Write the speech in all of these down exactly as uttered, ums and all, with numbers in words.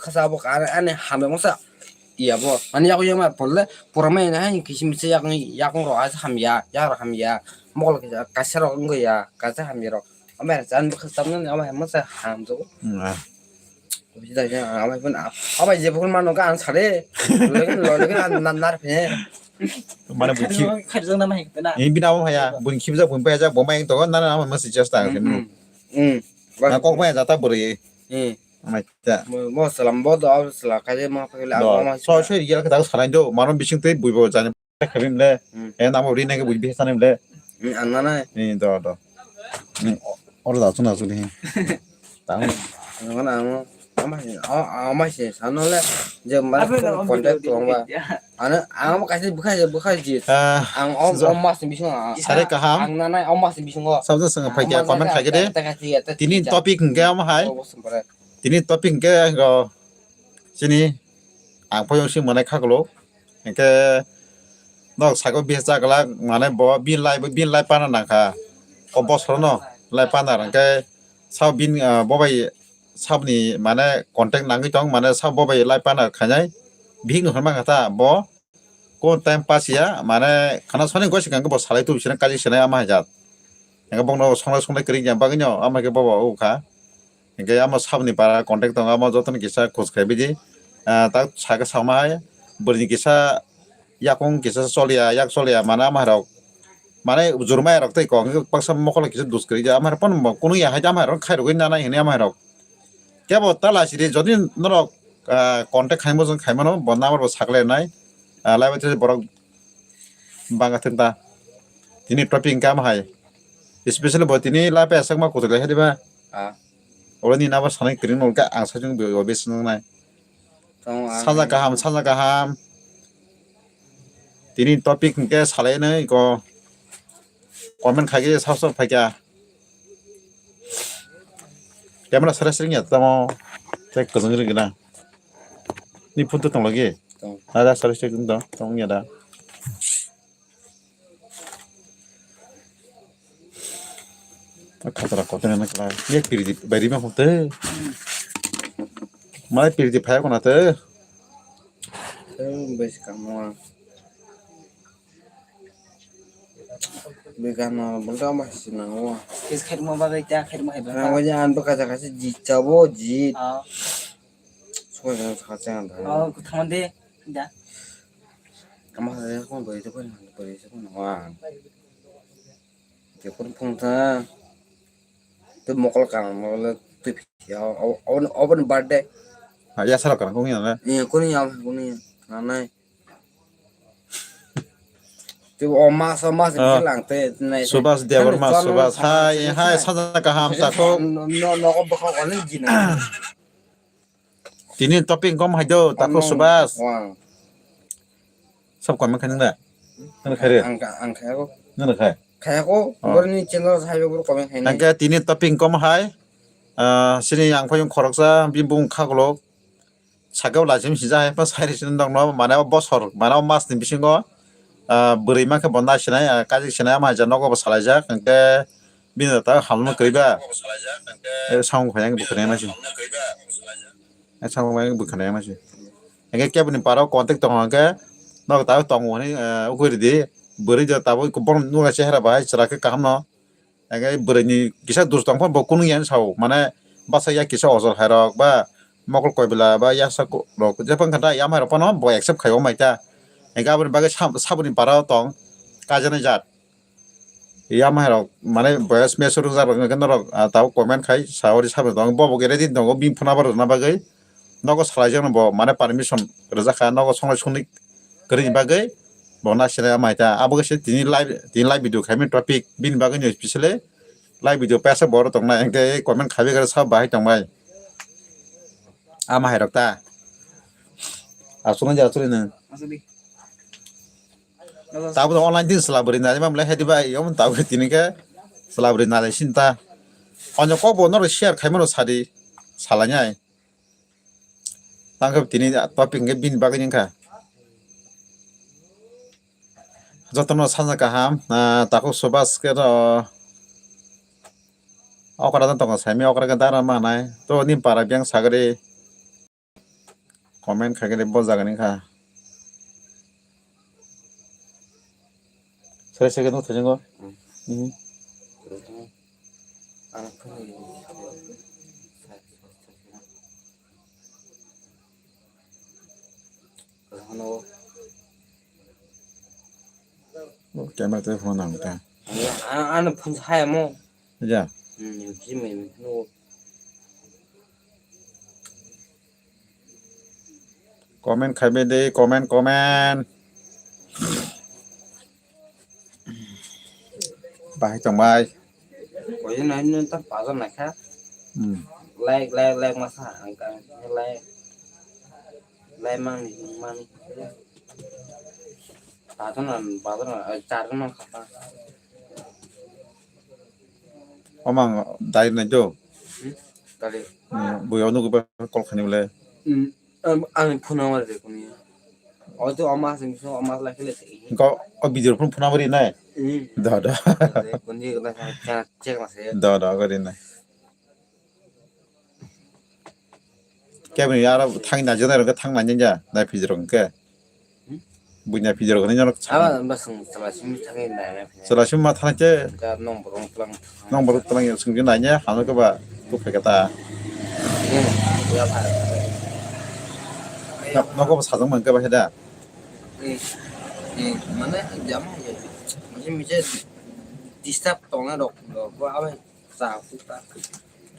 Asa abo ani hamya masa iya bo. Ani yago yama polle pura mai na hai kisim se yakung yakung ro asa hamya, ya ro hamya. Mokol kisa kaisa ro wngya, kaisa hamya ro. Amai chan bwkha samna ni amai masa hamjago. Hmm, ah. Bisi da ya amai pun amai je pun mano ga ang sare. Lagi lagi na na nar phe. Mane bui khib. Kharijak na mai kena. Ini bina bo haya, bui khibjak bui payajak bo mai to na na amai masa just ta. Hmm, hmm. Hmm. Na kok mai jata buri. Hmm. Amai ta. Mo mo salam bo do sala kaje mo pele Do. Amai. So so yel ka ta sarai do, mano bising tei bui bo jani. Khabim le, Hmm. E namo ri nai ke bui bihe sanim le. Hmm, ang nanai. Ni do do. Ni o-, oro da chuna chuni. Tang. Ang mana ang ama se, a-, ama se sano le, je mana Abe na phone om contact video tong ba. Video. Ano ang ama kaise bukhai bukhai ji. Ah, Ang om jo. Om mas bising ang. Sare kaham. Ang nanai om mas bising o. Sabda sanga Ang phai kya mas comment khai ke de. Tini topic hingke ama hai. Oh, bosom pare. Tini topic hingke go. Sini ang phoyong si manai khaklo. Hingke nok saka bihsa glak mane bo bini lai bini lai pana nangkha. O bosorono lai pana hingke sabo bini, ah, bo bai saboni mane contact nangwi tong mane sabo bo bai lai pana khainai bihik no hwnma kha ta bo ko time pass ya mane khana soni goi se kangke bo salai tu bisina kaji sinai ama hai jat. Hingke bokno songnai songnai kwrwi ya bagwino ama ke bo bo kha. Hingke amo saboni para contact tongo, amo jotono kisa khoj khai bidi. Ah, tak saka sama hai, bwrwini kisa yakung kisa choliya, yak choliya, mane ama hai rok, mane juruma rok tei kok, hingke baksa mokolo kisa dus kwrwi, ama hai rok pono kunu ya hai, ama hai rok khai rwgwi nanai hwnwi ama hai rok. Kebo ta laisidi, jodi norok, ah, contact khai mojong khai mano, bo number bo saklai nai, ah, laibai tei borok banga thwng ta. Tini topic hingke ama hai, especially bo tini laibai aswk ma kuchuk lai hai diba? Ah. Oro ni nabo sanai kwrwng nukha ang sajung bo obe swngnai. Tong ang Saja kaham, saja kaham. Tini topic hingke salai nai ko comment khai ke sab sab phaikha. Camera sare sare ya tamo. Tek kajang ri gina. Ni photo tong lagi. Tong. Ada sare sare tong tong ya da. Khatra kotor na kala. Ye piri di bari ma hote. Mai piri di phaya kona te. Besi kamo. Begano bulta ma sinango. Kis khairma bagwi ta khairma hai ba. Ang waje an baka jaka se jit chabo jit. Ah. Sokoi jang sakha chang da. Oh, kuthang de. Da. Ama sa ko bari to ko na bari sa ko na wa. Te kun phung ta. Tu mokol kang mokol tu phi ya. Obon birthday. Ha ya sara kang ko ya na. Ni ko ni ya ko ni. Na nai. Tu o mas o mas Ah. Lang te nai. Subas Debbarma, Subas. Hai, hai, saja kaham tako. No no ko bokha ko ni jina. Tini topic kom hai do, tako Subas. Wang. Sab comment khai nang da? Nang khai re? Ang ang khai ko. Nang khai? Khai ko. Oh. Bor ni channel hai bor comment khai nang. Nang ke tini topic kom hai. Ah, sini ang phai khoroksa bini bung khaklok. Sakao laichim sijak hai pa sai sini dong no mane o bosor mane o mas ni bisingo. Ah, bwrwi ma khe bo nai sinai, ah, kaijak sinai ama hai ja nogo bo salai jak hingke. Bini ta hamno kwrwi ba. Eh, samung phai ang bwkhwnai ma si. Eh, samung phai ang bwkhwnai ma si. Hingke keboni para o contact tongo hingke. Nog ta tongo hwnwi, eh, uguridi. Bwrwi da tabuk borok nukha chehra bahai chwla khe kaham no. Hingke bwrwi ni kisa dus tong phano bo kunu yang sao. Mane basa ya kisa ojol hai rok ba mokol koibla ba ya sa ko-, rok jephang kha da ya mai rok phano bo accept khai o mai ta. Hingke aboni bagwi sab-, saboni para o tong. Kaijani jat. Ya mai rok, mane boyas meso rwjak rok hwnkheno norok, ah, tabuk comment khai sa ori sabai tongo. Bo bo ready tongo bini phone number rwna bagwi. Nogo salai jakno bo mane permission rwjak kha, nogo songnai songni kwrwini bagwi bo nasinai ama hai ta. Abo khe se tini live, tini live video khaimani topic bini bagwi no specially live video paisa bo oro tongnai, hwnkhe comment khaibai khe sa bahai tongbai. Ama hai rok ta. Aswkno je aswk no. Aswk di. Tabuk online din salabri nai ma mle hedi bai yom tabuk tini khe salabri nai sin ta. Onyo kok bo norok share khai mano sadi salai nai. Tang khe tini topic khe bini bagwi wngkha. Jotono sanja kaham, ah, takhuk Subas khe ro okra tongo saimanya okra khe dara manai to ni para biyang sagri. Comment khaikhe bo jaga ni kha. Sere sere no thajango. Hmm. Hmm. Ano phone ni. Ano. Camera tei phone nang ta. Ano, ano phone saya mo. Ja. Hmm, jimai mo. Comment khai bai de, comment, comment. Bahai tong bai. Koi na ni ta bazar na kha. Hmm. Like, like, like masa angka like. Like mang mang. Bazar na, bazar na, char mang kha. Omang dai na jo. Hmm? Kali. Hmm, bui onu ba call khani bole. Hmm. Ang, ang phone number de kuni. O to ama sing so ama la khele se. Ko o video phone phone number nai. Hmm. Da da. Kuni la check la se. Da da gari nai. Kebini aro thang na jona ro thang na nja na pijrong ke. Hmm? Buina pijrong ni jorok. Aba ba sing sala simi thang na na. Sala simi ma thang che. Ka nong borong tlang. Nong borok tlang ya sing na nya hano ke ba tu phe kata. Hmm. Ya ba. Noko ba sajang man ke ba heda. Eh, eh, mane jama ya. Mane mije disturb tong na rok, rok, aba sa kuta.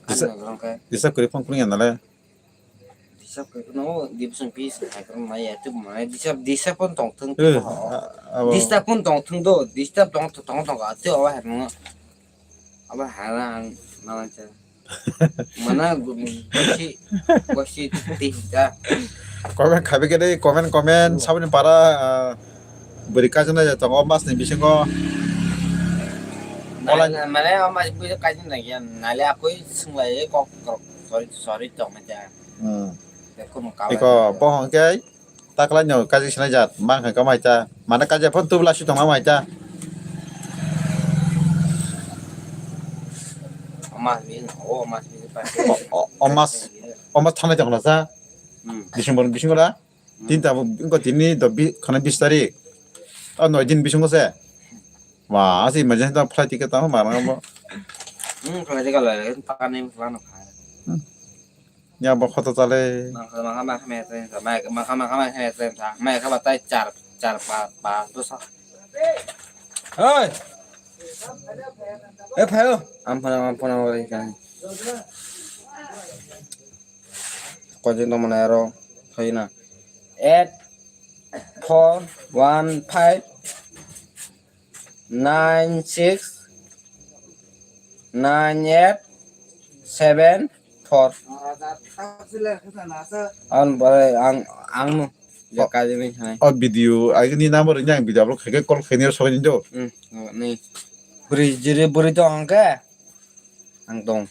Disturb, ano rong ke. Disturb kuri phone kuri ya nale. Disturb kuri no, di pusung pi sa kuri ma ya tu ma disturb, disturb pun tong thung. Eh, abo. Disturb pun tong thung do, disturb tong tong tong ka tu aba har no. Aba hara ang nalang cha. Mana gu-, gosi, gosi tih da. Comment khabi kene, comment, comment, saboni para, ah, bwrwi kaisa na tongo mas ni bisingo. Online. Mane, mane, o mas bisingo kaisa na ya, nale akoi sunglai kok, kok, sorry, sorry, tong ma cha. Hmm. Eko mo kawa. Eko, bohong ke. Taklai no kaji sinai jat, mang kha kamai ta. Mana kaji phone tubla si tongma mai ta. Omas bin, o omas bin pa. O, o, omas, omas thanai tongla sa. Hmm. December bisingo da. Hmm. Tin ta bo, ingko tini do bi, khana bis tarik. O noi din bisingo se. Wah, asi emergency ta flight ticket ta ma ma. Hmm, flight ticket la, ta ni plan kha. Hmm. Ya bo khoto chale. Mangkha, mangkha, mangkha, mangkha, mangkha, mangkha, mangkha, mangkha, mangkha, mangkha, mangkha, char, char, pa, pa, dosa. Oi! Eh, phaio. Am phana, am phana, oi, kan. Koi din tong mane aro, phaina. Eight, four, one, five. Nine six nine eight seven four. Ang bare ang ang no je kaje ni hai. O video agini number ni ang video upload khaike call khaini sokni jo. Hmm, ni. Buri jiri buri to angke. Ang tong.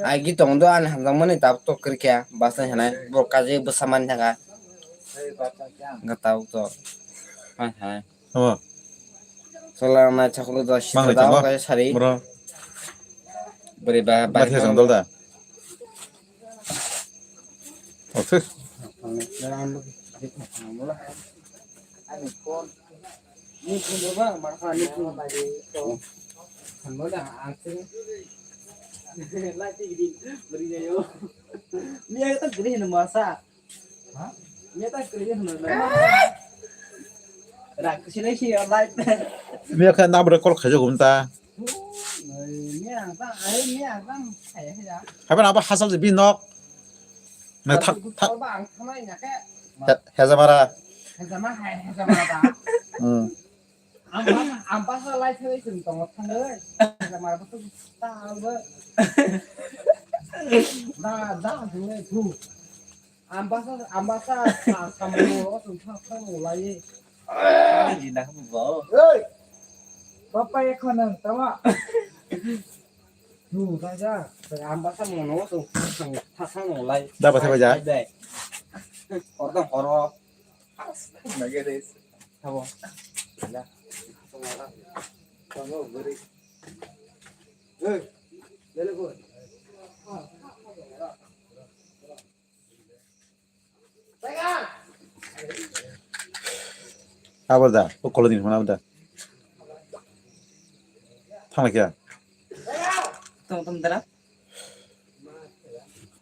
Agi tong do ani hamjang mani tab to krikya basa hanai bo kaje bo saman thanga. Ga tab to. Hai hai. Omo. Sola nai chaklo do sita da kai sari. Bro. Bari ba ba. Bathi sang dol da. Oke. Ni phun ba marsa ni phun ba de. Kan bo da ang sing. Lai ti gidi bari ya yo. Ni ya ta gidi ni marsa. Miya khe number call khaijak um ta. Haiban abo hachal je bi nok. Na thak thak. He-, hejamara. Hmm. Ang basa lai thai sung tong thang oi. Hejamara bo ta bo. Da da thang oi bu. Ambasa, ambasa, sa-, samung lo, sung sa-, samung lai. Di na bo. Oi. Papa ekho nang tama. Tu ta ja. Ambasa mono, sung sa-, sa-, samung lai. Da ba ta ba ja. Dai, dai. Hor dong horo. Nage des. Tabo. Ya. Tamo beri. Oi. Lele ko. Abo da, o kolodin hwnma abo da. Thangla kya? Tong tong dara.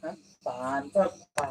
Ha? Pan tor pan.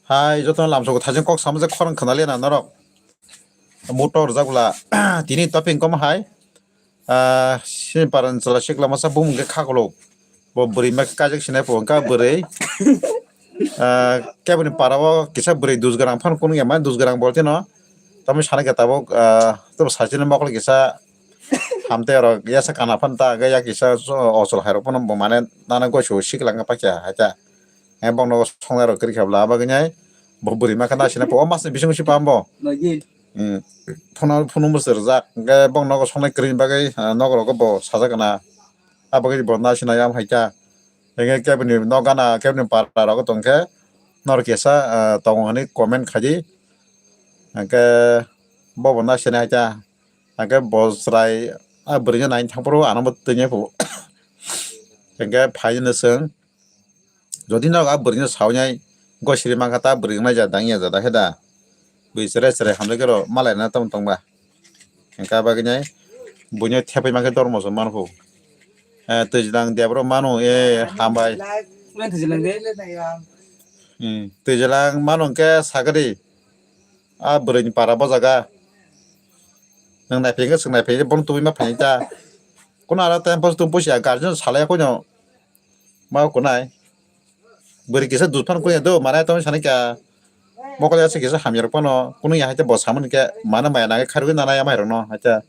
Hai, joto lamsok thajin kok sama je khorang khna lena norok. Motor jak bla tini topping kom hai. Ah, sini paran chwla sikla masa bumung khe khakolok. Bo bwrwi ma kajak sinai po wngkha bwrwi. Ah, keboni para o kisa bwrwi dusgarang phan kunung ya ma dusgarang bolti no. Tamo sana khe tabok, ah, to sachini mokol kisa hamte oro yasa kana phan ta ga ya kisa so-, osol hai rok phano bo mane nana goi so sikla wngkha pakya hai ta. Hai bokno songnai rok kwrwi kha bla abagwi nai bo bwrwi ma khe nasina po o mas ni bising si pam bo. Lagi. Hmm. Phano phunuk bwswk rwjak. Hwnkhe bokno nogo songnai kwrwini bagwi, ah, nogo rogo bo sajak kana. Abagwi bo nasinai am hai kha. Hwnkhe keboni nok gana keboni para rogo tongkhe norok kisa, ah, tongo hwnwi comment khaidi. Hwnkhe bobo nasinai hai kha. Hwnkhe bo chwrai a bwrwino naina thangphuru ano bo twi phuru. Hwnkhe phaino chwng. Jodi no a bwrwino sawi nai gosiri mankha ta bwrwi wngnai ja dang ya jada khe da. Bwi chwrai chwrai hamjak khe rw malai na tamo tong ba. Hwnkha bagwi nai buino thepwi mankhe dormo se manphu. Eh, twijlang debro manu, eh, hambai. Twijlang de. Hmm, twijlang manu hwnkhe sagri. A bwrwini para bojaga. Nwng naiphai khe chwng naiphai bono tubui ma phaini ta. Kuno ara time pass tum pusi ya guardian salai kuno. Ma kunai. Bwrwi kisa dut phan kuya do, mara tong sani ka. Mokol ya se kisa hamya rok pano. Kuno ya haite bo samani ke mana maya nangai kharwi nana ya mai rok no. Haite.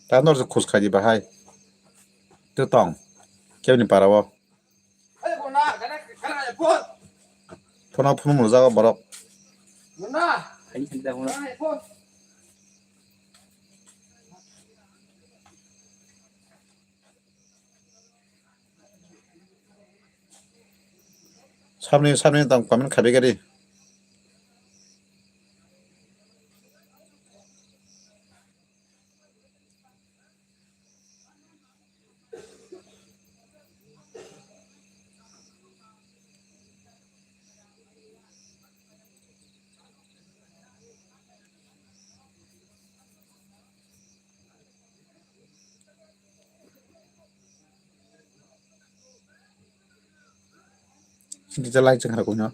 Ta nor se khus khaji bahai. Tu tong. Kebni para o. Phone phone mo jago borok. Sabni sabni tong comment khabi gari. Sing kisa lai chwng kha kuino.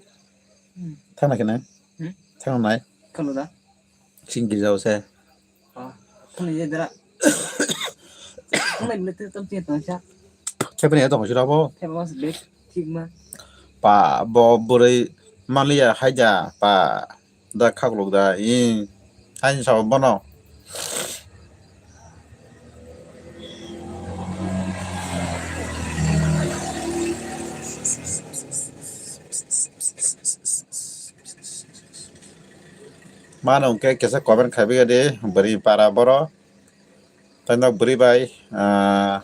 Hmm. Thangna khe nai. Hmm? Thangna nai. Khalo da. Sing kisa o se. Ah, thangna ye dara. Thangna ni tu tam ti tong cha. Thepne ya tong sira bo. Thepne mas bek thik ma. Pa bo bwrwi manliya haida pa. Da khaklok da, i, haini sabo bono. Mano hwnkhe kisa comment khaibai di, bwrwi para boro. Tei nok bwrwi bai, ah,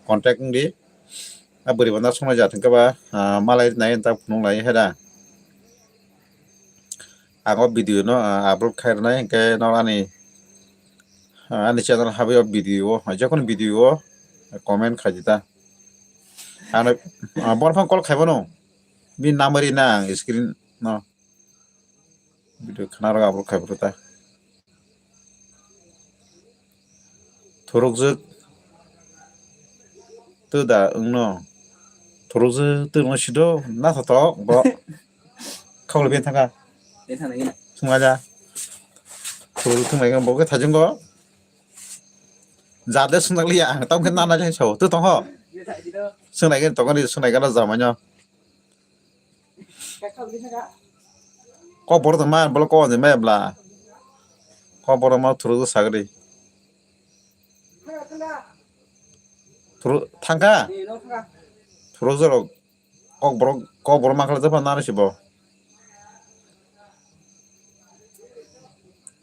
contact wngdi. A bwrwi bo nasuknai jat hwnkhe ba, ah, malai nai ta phunuk lai hai da. Ang o video no, ah, upload khai rwnai hwnkhe no ani, ah, ani channel habwi o video o, jekunu video o comment khai di ta. Ano, ah, borok phano call khai mano. Bini number rina ang screen no. Video khna rok upload khai phuru ta. Thurukjwk. Tu da wngno. Thurukjwk tu wngno sido na thotok bo. Khawla ben thangka. Ben thangna gini. Sunglaja. Thurukjwk thangna gini bo khe thajungo. Jade sungjakliya ang tamo khe nana jai sao. Tu tongho. Sungnaigani tongoni sungnaigana jamanyo. Kok borok tongma, bolo kok tongma bla. Kok borok ma thuruk sagri. Thuruk thangka. Thuruk jorok kok borok, kok borok ma khala jepha nani sibo.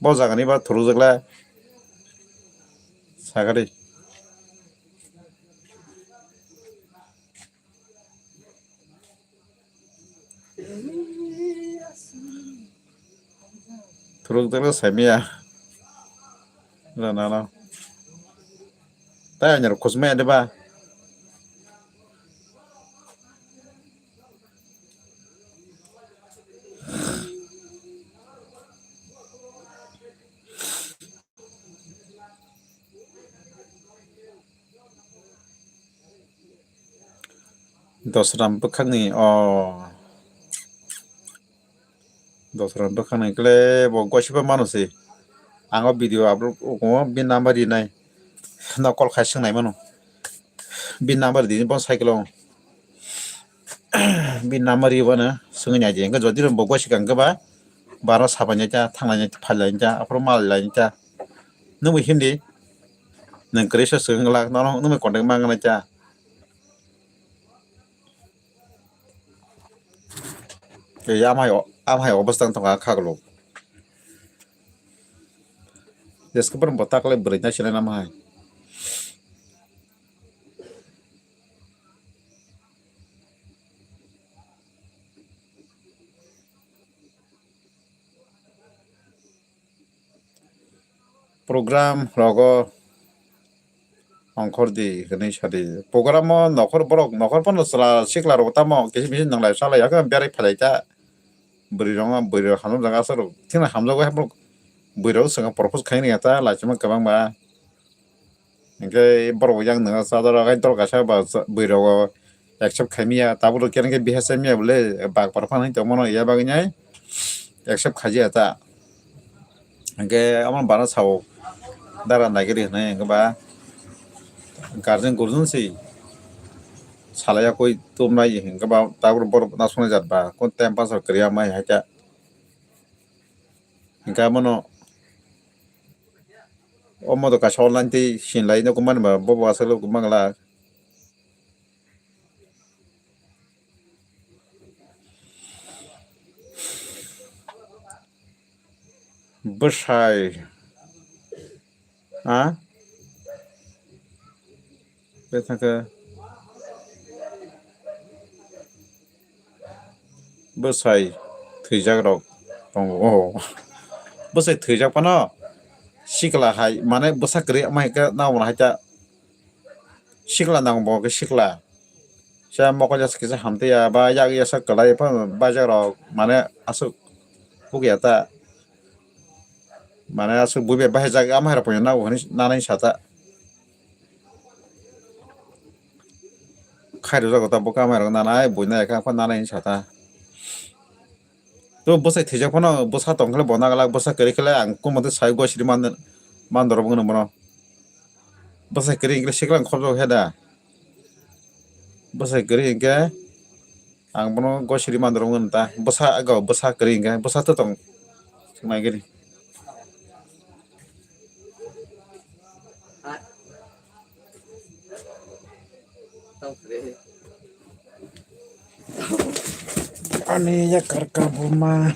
Bo jagani ba thuruk jakla. Sagri. Thuruk thuruk saimaya. Rana no. Tai anyar khusmaya de ba. Dosram bwkhakni o dosram bwkhakni kle bo gosipa mano se. Ang o video upload o bini number rinai no call khai swngnai mano. Bini number di bo cycle o. Bini number ribana swngwi naidi. Hwnkhe jodi bo gosika hwnkhe ba baro sabainai ta, thanglai ta, phailai ta, aphuru malailai ta. Nwngwi himdi. Nwng kwrwi se swngwng glak, nono nwngwi contact ma wngnai ta. Tei amhai, amhai obostang tongkha khakluk. Jeske borok bo taklai bwrwi nai sinai amhai. Program rogo ongkhor di hwnwi sadi. Program o nokhor borok, nokhor phano chwla sikla rok tamo kisi misi nwnglai salai, hakhe berai phalai ta. Bwrwi rok, bwrwi rok hamjak jaga aswk rok thikna hamjago, hai borok bwrwi rok swkang propose khai nai ta, laisima kwbang ba. Hingke borok yang nwngo chadoro, hai dol kaisa ba bwrwi rogo accept khai maya, tabuk rok khe bihai chai maya bole, bak bar phano tongmano ya bagwi nai accept khai ya ta. Hingke amo bana sao. Dara nagiri hwnwi hwnkhe ba guardian guardian se salai ya koi tumlai hwnkhe ba tabuk borok nasuknai jat ba kon time pass rok kwrwi ya mai hai khe hwnkhe abono omo do kaisa online tei sinlai nw mani ba bobo aswk mangla. Bwsai. Ha? Bethakhe bwsai thwijak rok tongo. Bwsai thwijak phano sikla hai, mane bwsa kwrwi wngma hai khe nabo hai ta sikla nango bo khe sikla. Sa mokol ya kisa hamtwi ya ba yak ya sa kwlai phano bajak rok mane aswk buk ya ta. Mane aswk bui bai bahai jak ama hai rok punya nabo hwnwi nanai sa ta. Khai rwjago ta bo kama rok nanai, buina ekha kho nanai sa ta. To bwsai thwijak phano bwsa tong khle bo naglak, bwsa kwrwi khle ang kung mate sai gosiri man, man dorop wngno bono. Bwsai kwrwi khle siklang khorjok he da. Bwsai kwrwi hinkhe ang bono gosiri man dorop wngno ta. Bwsa aga bwsa kwrwi hinkhe bwsa to tong. Swngnai gini. Ani ya karka buma.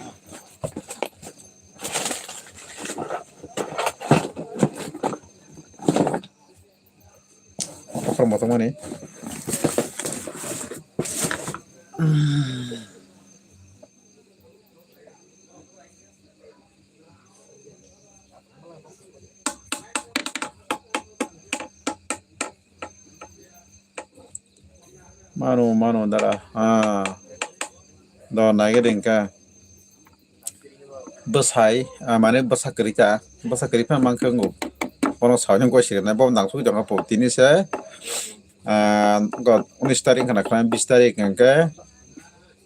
Kotor motor mani. Mano, mano, dara. Ah. Do, nai gede hingka. Bwsai, ah, mane bwsa kwrwi ta. Bwsa kwrwi phano mankhe wngo. Bono saui goi siriknai, bo nang sugui tongkha po. Tini se, ah, go, unis tarik hwnkha na, bis tarik hwnkhe,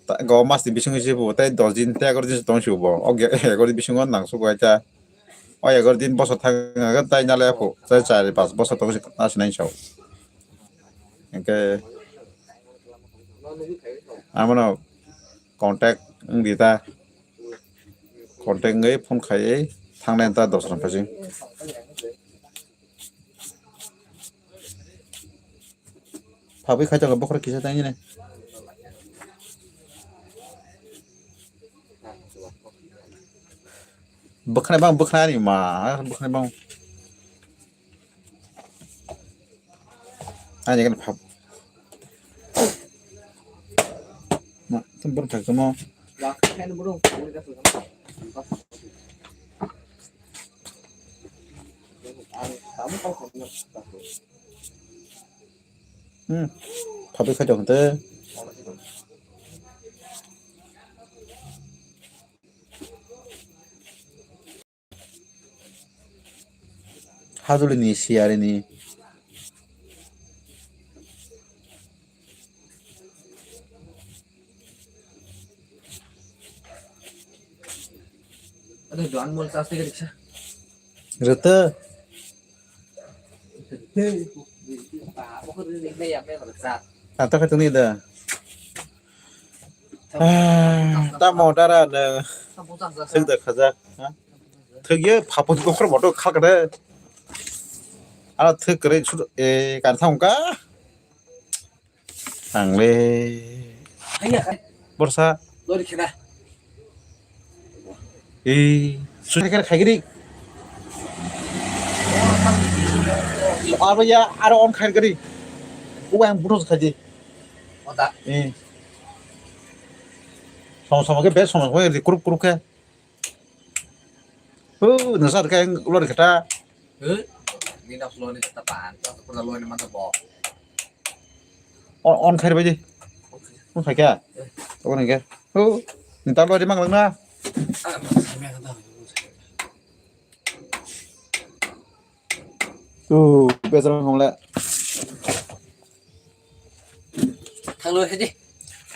ta, go mas ni bisingo se bo, tei dos din, tei egaroh din se tong si bo. O ge-, egaroh din bisingo nang sugui ta. O egaroh din bosor thang hwnkhe tai nalai aphu, tai chari pas bosor tong si, nasi nai sao. Hwnkhe, amono contact wng di ta. Contact wngwi phone khaiwi thangnai ta dos ron phaising. Phabwi khai tongo bokhorok kisa tangwi nai. Bwkhanai bang bwkhanai ani ma bwkhanai bang. Ani kan phab. Ma tum bor thak tamo. Hmm. Phabwi khai tong te. Hajuli ni siyari ni. Rwtw. Ata khe tongni da. Ah, tamo dara nwng. Thwk da khajak. Ha? Thwk ye phapun kokhor moto khalkade. Ano thwk kwrwi sud-, e, kan thangka. Ang le. Borsa. Lori khena. Ei, suri khe khaigiri. Abo ya, aro on khaigiri. Uwa ang buto khaji. Oda. Eh. Sama sama ke best sama sama ke kuruk kuruk ke. Oh, nasar ke lori kheta. He? Ni nak lori kheta pan, tak pernah lori mata bo. On, on khair baji. On khai kya? On khai kya? Oh, ni tak lori mang langna. Tu, biasa orang ngomong le. Thang lo hedi.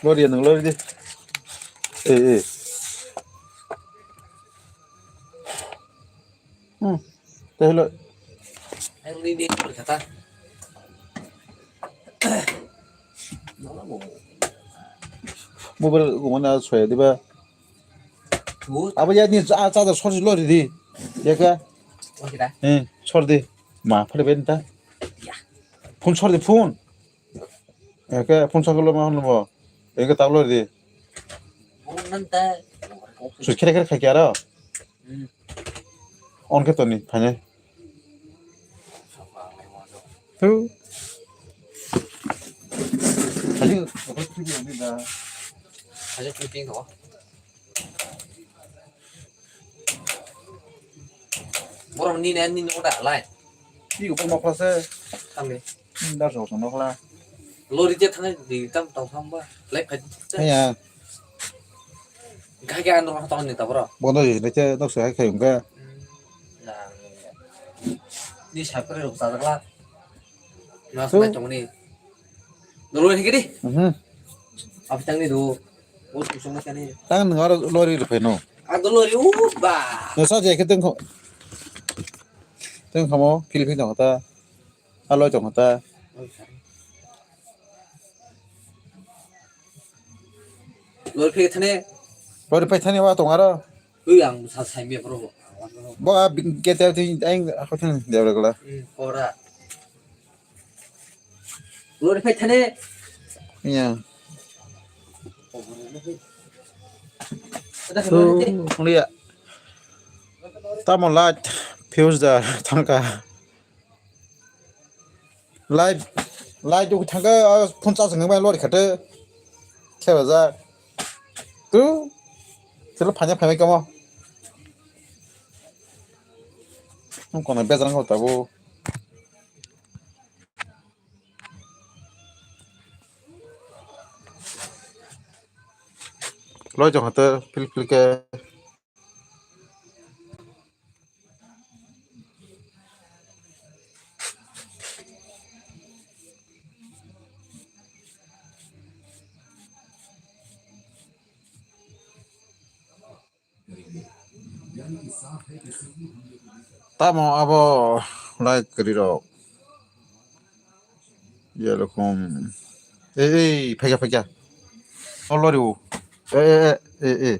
Lori yang lori di. Eh, eh. Hmm. Teh lo. Ang ni ni kata. Mobile ko mana soya diba? Abo ya ni cha cha da sor lo di. Ya ka? Oke da. Eh, sor di. Ma phale ben ta. Ya. Phone sor di phone. Ya ka phone sor lo ma hon bo. Ya ka ta lo di. Phone nan ta. Su khere khere khai kya ro. Hmm. On ke to ni phane. Tu. Ayo, apa tu dia ni dah? Ayo, tu ting ho. Borok ni ne ni no da lai. Ti ko ma khla se. Kami. Dar so so no khla. Lori je thang di tam tong tham ba. Lai phai. Ya. Gai gai ano tong ni ta bro. Bono je ne che dok se hai khai ungka. Ni sakre rok sa la. Mas mai tong ni. Dolo ni kiri. Mhm. Apa tang ni do? Bos kusung na kani. Tang nang aro lori rupai no. Ado lori u ba. No sa je ke teng ko. Teng kamo phil phil no ta. Alo tong ta. Lori phai thane. Lori phai thane wa tong aro. Ui ang sa sai me bro. Bo a gate ti ang ako thane debra gala. Hmm, pora. Lori phai thane. Iya. Ada So, lori te. Kuliah. Tamo light fuse da thangka. Light, light duk thangka, ah, phone charge nang bai lori khate. Kheba ja. Tu. Selo phanya phanya kamo. Ang kono bezang ko tabu. Loi jong hate pil pil ke. Tamo abo lai kwrwi rok. Yellow khum. Ei, ei, phaikya, phaikya. O lori o. E, e, e, e, e.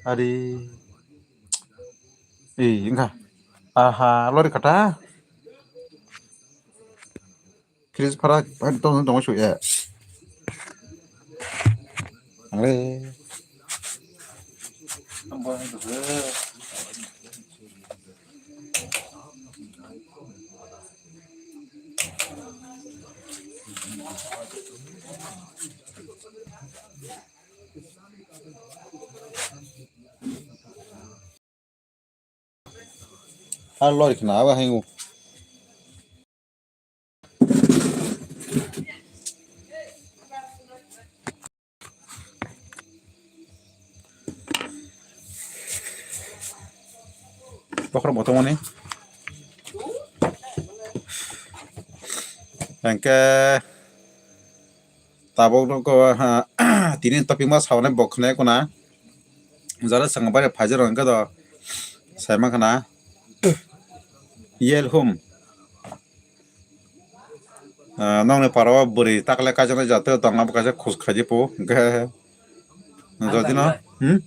Ari. Ei, wngkha. Aha, lori kata. Fridge phara tong tong su ya. Angle. Ar lori khna abo hai o. Bokhorok bo tongmani. Hingke tabuk nokgo, ha, tini topic ma saunai bo khwnai khuna. Jara swngo bai phaijak rok hingke do saima khna. Yel hum. Ah, nokni para o bwrwi takle kaijaknai jatwi tong abo kaisa khus khaidi po. Hingke jodi no, hmm?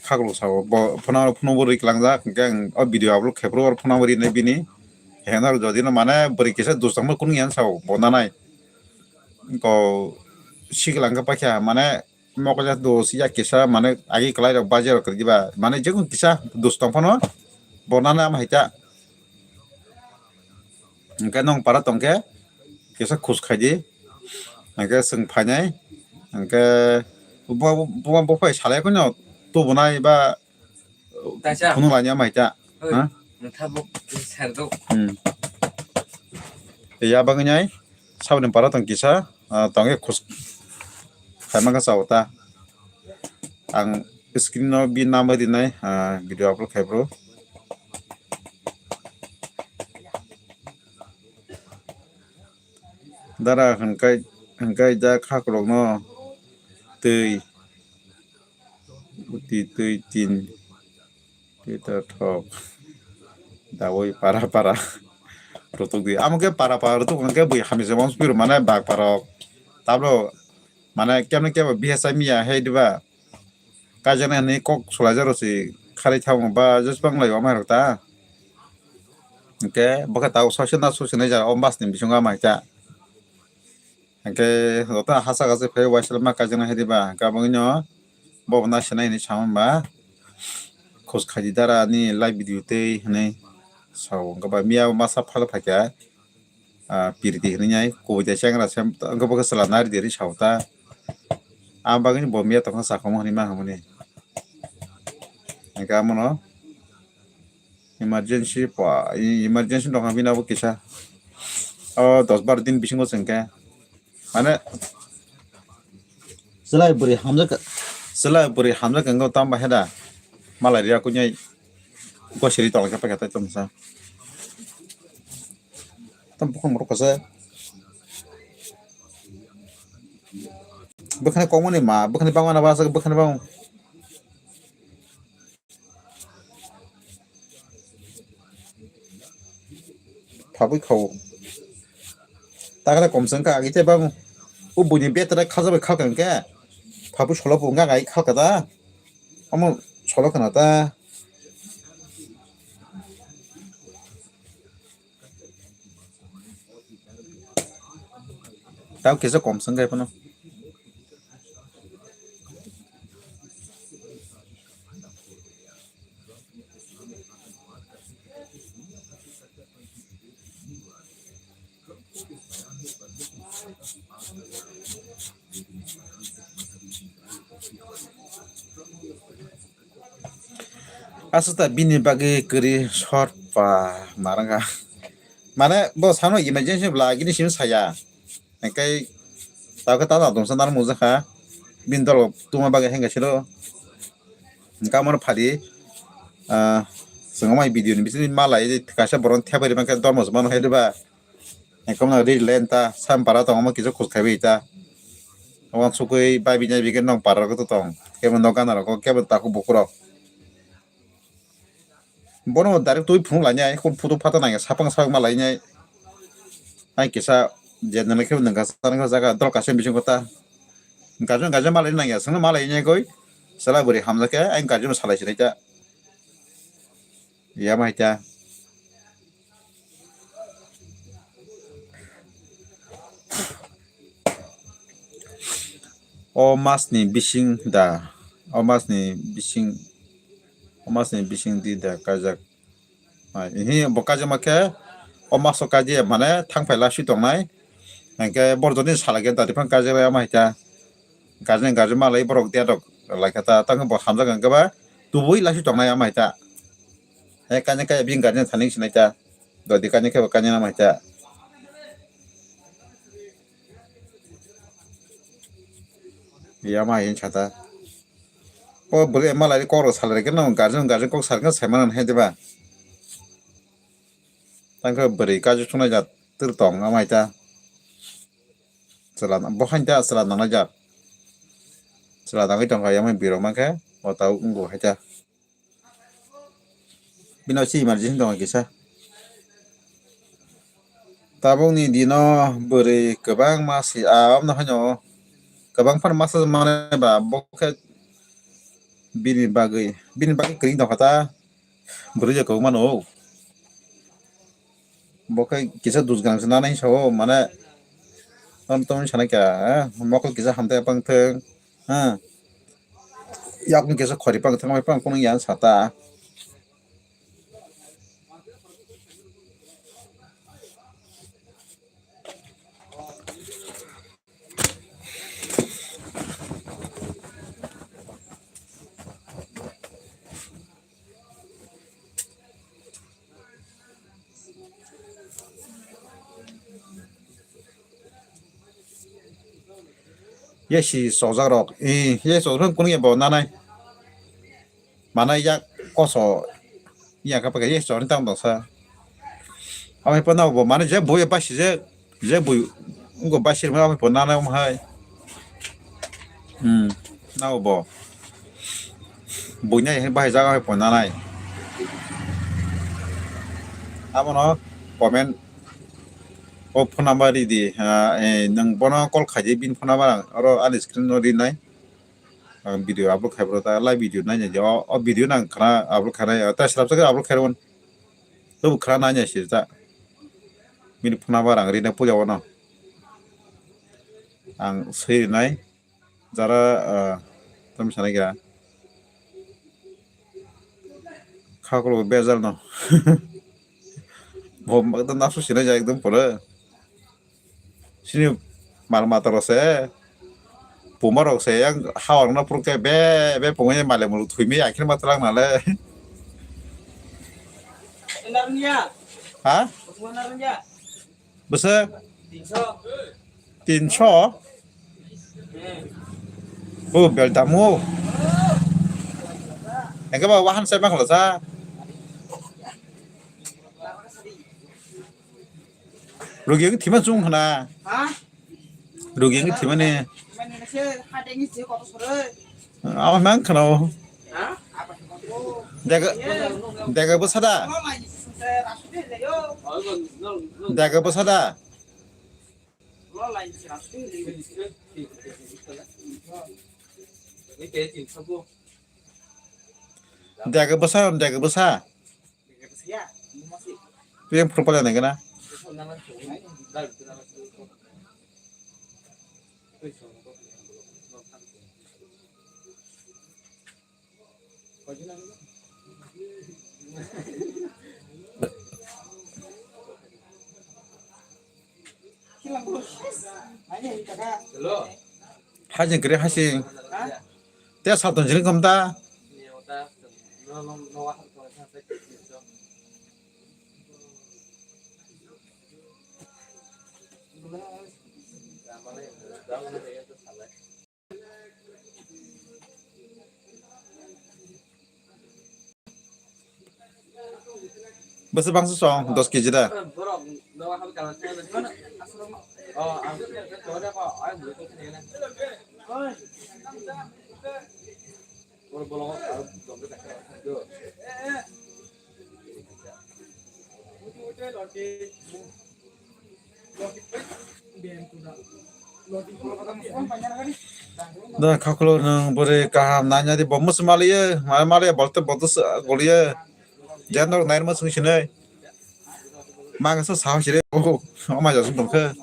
Khaklo sao bo phano, phano bo riklangjak, hingke ang o video upload khe phuru oro phano bo rinai bini. Heno jodi no mane bwrwi kisa dustang bo kunu yan sao bo nanai. Ko siklang khe paikha mane mokol ya dos ya kisa mane agi kwlai rok bajar rok kwrwi ba mane jekun kisa dustang phano bo nanai ama hai ta. Hingke nong para tongkhe kisa khus khaidi. Hingke chwng phainai. Hingke bo, bo, bo phai salai phano tubunai ba Kaisa. Phunuk laini ama hai ta. Oi, ha? Nwtha bo serdok. Hmm. Ya bagwi nai saboni para tong kisa, ah, tongkhe khus khaima khe chao ta. Ang screen no bi number rinai, ah, video upload khai bro. Dara hwnkhai, hwnkhai jak hakrokno twi, uti twi tin, twi ta thok. Taboi para para rutuk di. Amo khe para para rutuk hwnkhe bui hamya se wngsu piru mane bak para. Tablo mane kemne kebo bihasa miya hai diba. Kaijana hinwi kok sulaijak rw si kharwi thango ba jesbang lai o mai rok ta. Hwnkhe bo khe tabuk soise na soise nai jara o mas ni bisingo ama hai ta. Hwnkhe joto hachak achai phai uaisa ma kaijaknai hai diba, hwnkhe abo wngno bobo naisana hinwi sama ba khus khaidi dara ani live video tei hinwi sao, hwnkhe ba miya masa phalo phaikha, ah, piriti hinwi nai kubui tai chengra se wngkhe bo khe chwla nari di hinwi sao ta, a bagwino bo miya tongkha sakhamo hinwi ma hamani hwnkhe amono. Emergency pa, e-, emergency tongkha bini abo kisa. O dos bar din bisingo chwngkhe. Mane, chwlai bwrwi hamjak, chwlai bwrwi hamjak wngkha tamo bahai da. Malai riya kunyai gosiri tongkhe paikha tai tongsa. Tamo bukhang borok kasa. Bwkhani kokmani ma, bwkhani bangmani basa, bwkhani bang. Phabwi khao. Takle komswng kha agi tei bang. O buini betra khajabai khalka hwnkhe. Phabwi solo bo wngkha gai khalka da. Omo solo khna ta. Tao kisa komswng khe phano. Aswk ta bini bagwi kwrwi short pa narwkha. Mane bo sano emergency bla gini simi saya. Hwnkhe tabukhe tata tongsa narwk mungjakha. Bini dolo tungma bagwi hwnkhe siro. Hwnkhe amo phadi, ah, chwng mai video ni bisingtwi malai kaisa borok thepari mankhe dormo se mano hai diba. Ekomno ri len ta, sam para tong, omo kisa khus khaiwi ta. Omo sukui bai bini bai khe nong para rok tong. Kebo nok gana rok, kebo takhuk bukhuk rok. Bono direct twi phunuk lainai, kun photo photo nangya, sapang sapang ma lainai. Ai kisa je nang khe nang kasa nang jaga dol kaisa bising kota. Gajon gajon ma lai nangya, sangno ma lainai koi. Sala bwrwi hamjakhe, ai gajon salai sinai ta. Yama hai ta. O masni bising da, o masni bising, o masni bising di da kajak. Ai, hi bo kajak ma khe, o maso kaji mane thang phai la sui tongnai. Hingke bor joni sala khe dati phang kajak ya ma hai ta. Garden, garden malai borok dia dok lai kha ta, tang bo hamjak ang khe ba tubui lasu tongnai ama hai ta. He kanya kaya bini garden thani sinai ta, dodi kanya khe bo kanya nama hai ta. Ya ma hin chata. O bwrwi malai kok rok salai khe no garden, garden kok salai khe sai mano hai diba. Tang khe bwrwi kaju sunai jat twr tong ama hai ta. Chwla bo hain ta chwla nangnai jak. Chwla nangwi tongkha yamai birok mankhe o tabuk wngkha hai ta. Bino se emergency tongkha kisa. Tabukni dino bwrwi kwbangma se a, omo haino kwbang phano masa manai ba bo khe bini bagwi, bini bagwi kwrwi tongkha ta. Bwrwi je kwbangma no. Bo khe kisa dus gwnang se nanai sao mane. Tam tam sana kya, eh? Mokol kisa hamtai pang thung. Ha. Yakung kisa khori pang thung mai pang kunu yan sata. Ye si chojak rok, eh, ye chojak rok kunu ya bo nanai. Manai yak koso ya kapa ye chojak tang dong sa. Amai pa nabo manai je bo ya basi je. Je bui wngkha bai sirma bai pon nanai omo hai. Hmm, nabo bo. Bui nai hai bahai jaga hai pon nanai. Abono comment o phone number ridi, ah, eh, nwng bono call khaidi, bini phone number ang oro ani screen o rinai. Ang video upload khai bro, ta live video nai nai o, o video nang khana upload khainai, ta selap sa upload khai ron. Tubu khana nai nai sir ta. Bini phone number ang rinai puja bono. Ang sui rinai. Jara, ah, tamo sana kira. Kha kolo bejal no. Bo ekdom nasu sina ja ekdom pore. Sini mal mata rok se. Puma rok se yang hawang no purke be, be pungnya male mulu thui mi akhir mata lang nale. Ha? Bwswk? Tinso? O, bel damu. Engke ba wahan sai bang sa. Rugi ang thima chung hana. Rugi ang thima ne. Awa mang khana. Dega, dega bwsa da? Dega bwsa da? Dega bwsa, dega bwsa. Twi yang phuru palai nai gana. Hajing kiri hajing. Te salton jini kom ta. Bwswk bangsa song dos kg da. Da khakulo nwng bwrwi kaham naina di bo mwswk maliyo, maliya bolte bodo goliyo. Jendor nairma swng sinai. Mangsa sao sire o, o mai jasung tongkhe.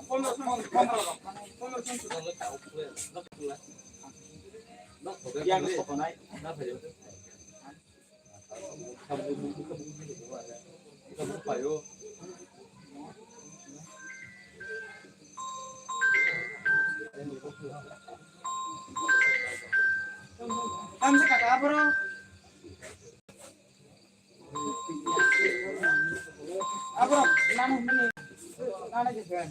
Tamsa kaka bro. Abo nang hwnwi nana khe.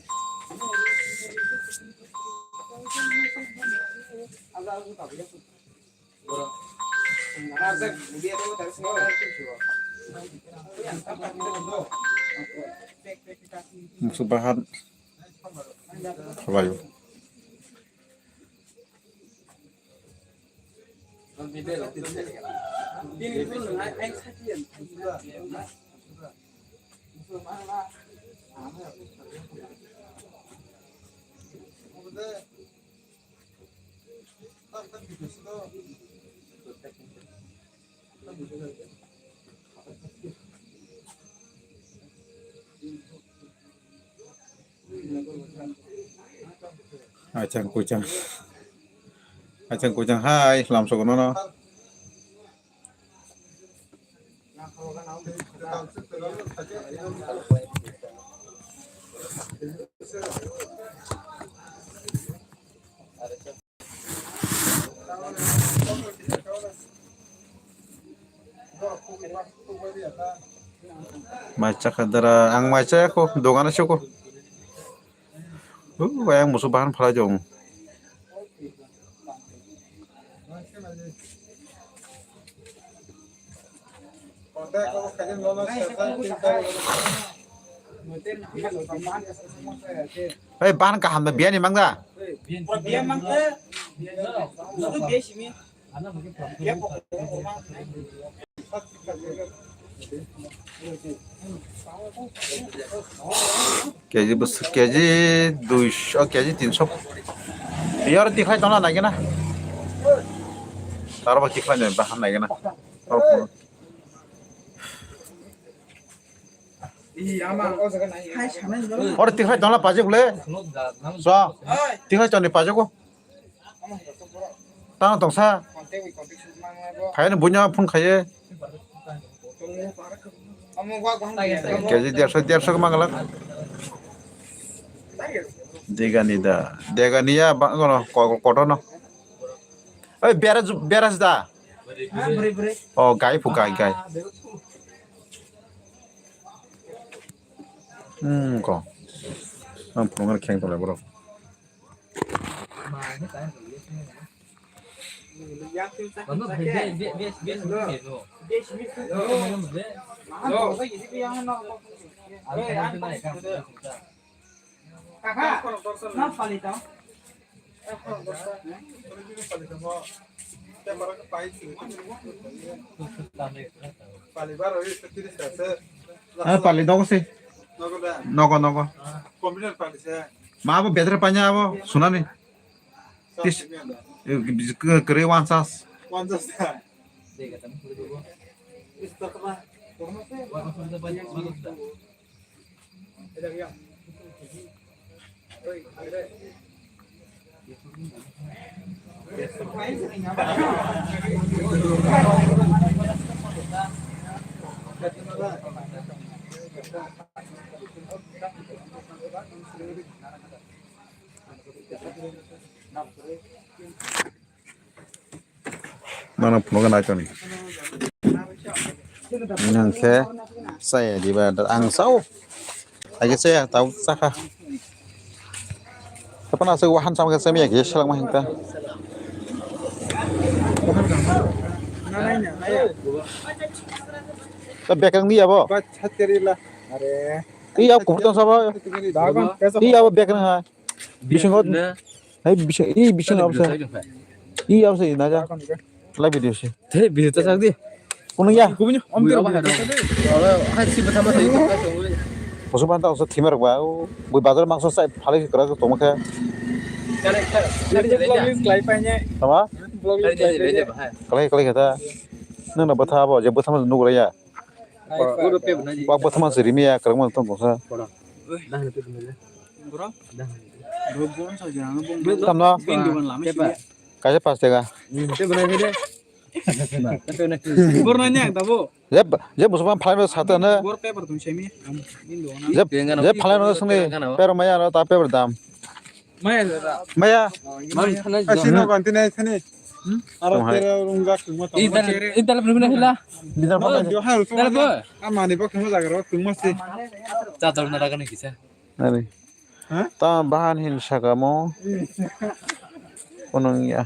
Abo abo ka biya. Bro. Narjak biya to tar sing. Musuh bahan. Khabayo. Achang kuchang. Achang kuchang hai lamsok nono. Mai chakha dara, ang mai chaya kho, dogano se kho. Uh, ayang musu bahan phalai jong. Hei, bahan kaham da biani mangda. Pura biya mangda. Nudu biya simi. Biya pokok. Keji bwswk, keji duisho, keji tinsho. Yar tikhlai tongna naigena. Taro ba tikhlai nai bahan naigena. Oro tikhlai tongla pajak le. So, tikhlai tongni pajago. Tang tongsa. Khaye no bunya phone khaye. Keji derso, derso ke mangalak. Degani da. Degani ya ba ngono ko-, kotono. Oi, beras, beras da. Oh, gai pu gai, gai. Hmm, ko. Ang phunukgani kheng tongla borok. Ah, pali nogo se. Nogo, nogo. Ma abo betre panya abo sunani. Tis, eh, kwrwi wansas. Mano phunukgwi naitoni. Nang khe chaya diba ang chao. Hai khe chaya tao chakha. Tapana aswk wahan chama khe chamiya khe selengma hinkha. Ta bekrang diya bo. Ba chateri la. Are. Iya kuphur tong sabo. Dagon. Iya bo bekrang ha. Bisingo. Hai bising, i bising abse. I abse na ja. Live video se. Te video ta sak di. Kuno ya. Kubuni om tero. Hai si bata ma sai. Musu banta oso thimer ba. Bui bazar mangso sai phali kra to tongma khe. Kare kare. Vlog list lai paine. Tama? Vlog list lai paine. Kalai kalai kata. Nang na bata bo je bata ma nugra ya. Wak bata ma siri mi ya kra ma tong sa. Tamno? Kaisa pas tega. Borno ni ang tabo. Je, je musulman phalai no sata na. Bor paper tong semi. Je, je phalai no sini. Pero maya no ta paper dam. Maya da. Maya. Maya. Asi no ganti nai sini. Aro tera rungga kungma tong. Idal, idal problem hila. Bidal problem. Yo hal tong. Amani bok tong jaga ro kungma si. Chador na raga ni kisa. Nani? Hah? Ta bahan hin sakamo. Unang ya.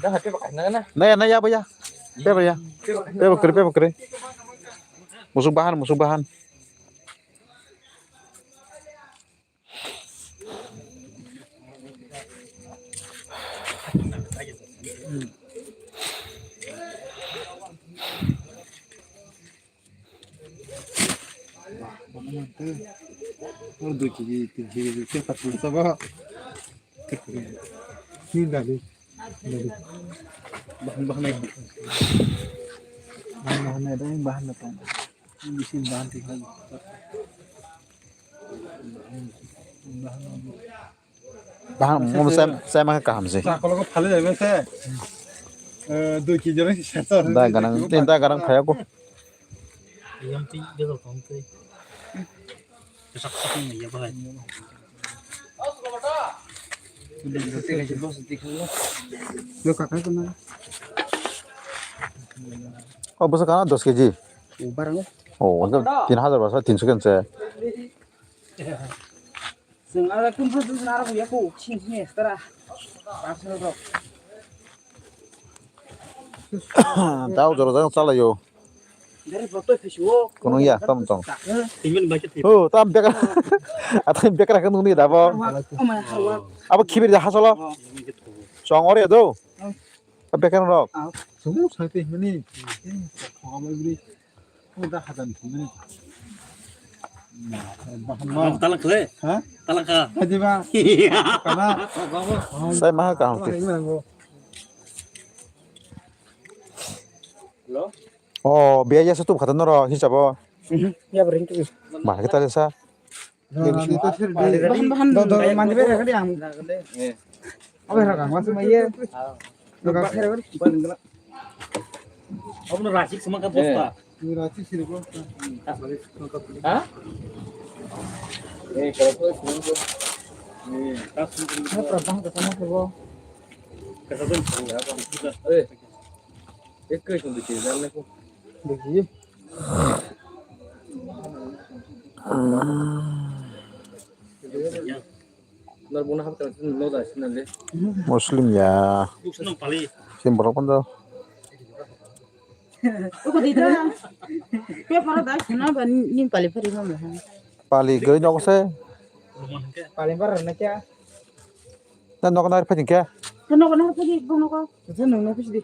Naya, naya, apa ya? Pepa ya. Pepa kere, pepa kere. Musuk bahan, musuk bahan. Oro dui kg, tin kg, tin patang sabo. Ni dali, dali. Bahan, bahan naik. Bahan, bahan naik, bahan, bahan naik. Ini sih bahan tinggal. Bahan, bahan. Bahang mo sai, sai ma kaham se. Sa kolo ko phale jai se. Eh, dui kg jora si sa. Da ganang, tin da ganang phaya ko. Yang ti de ko kong te. Sak sak ni ya bahai. Yo kaka ko na. Oh, bwswk kana dos kg. Barang. Oh, tin hajar basa tinso kense. Chwng aro tum phuru chwng aro ya ko sing sing extra. Personal rok. Tao jora jang chalayo. Dari foto phisiwo. Kono ya, tam tong. Imen baca tip. Oh, tam bekar. Atau bekar kan nungni dabo. Ama hawa. Abo khibir da hasolo. Chong ore do. Bekar rok. Sumu sai te mani. Ama bri. Udah hadan sini. Talang kle. Ha? Talang ka. Haji ba. Kana? Sai maha kaham ti. Hello? Oh, biya ya satu kata noro hisabo. Ya bring tu. Mana kita desa? Bahan, bahan. Do, do, mandi bere kali ang. Abe raga, mas ma ye. Raga kere kali. Abno rachik semangka bosta. Rachik sini bosta. Ha? Eh, kalau tu semangka. Eh, tas semangka. Ini perabang ke sana ke bo. Kata tu semangka apa? Eh. Ekoi sung dikhe, janle ko. Dikhe. Nar bona hap kan no da sinale. Muslim ya. Buk senang pali. Sim borok pon do. Uko di da. Pe para da sina ba ni pali pari ma ma. Pali goi nok se. Pali para na kya? Na nok na pari kya? Na nok na pari bong nok. Sa nung nok pisi di.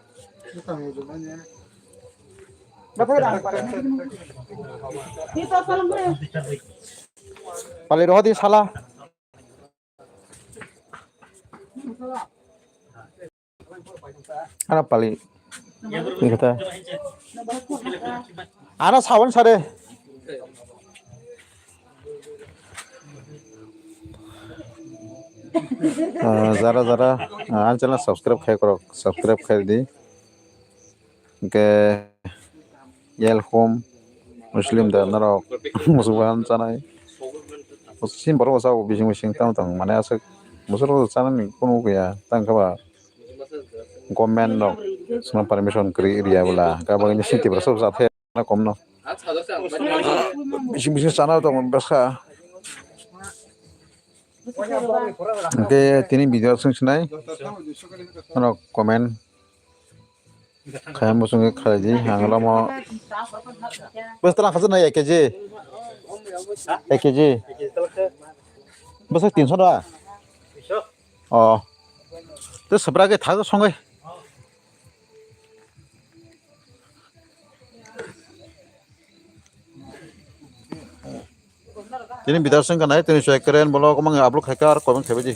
Pali roho di sala. Ana pali. Ini kata. Ana sawan sare. Ah, jara jara, ah, ani channel subscribe khai korok, subscribe khai di. Hingke yelhom Muslim da norok musuban chanai. Sin borok sa bising bising tamo tong mane aswk musurok chanani kunu gaya tang khe ba government rok sino permission kwrwi ria bwla hingke abo ni city borok sa thai kom no bising bising chana tong bwsa hingke tini video swng sinai norok comment. Kaya muchung khalai di, ang lamo. Bwsa tala khajak nai ek kg. Ek kg. Bwsa tinso da. Oh. Te sabra ke thago songai. Tini bidar sengka nai, tini soy keren bolo komang upload khaika ar comment khaibaji.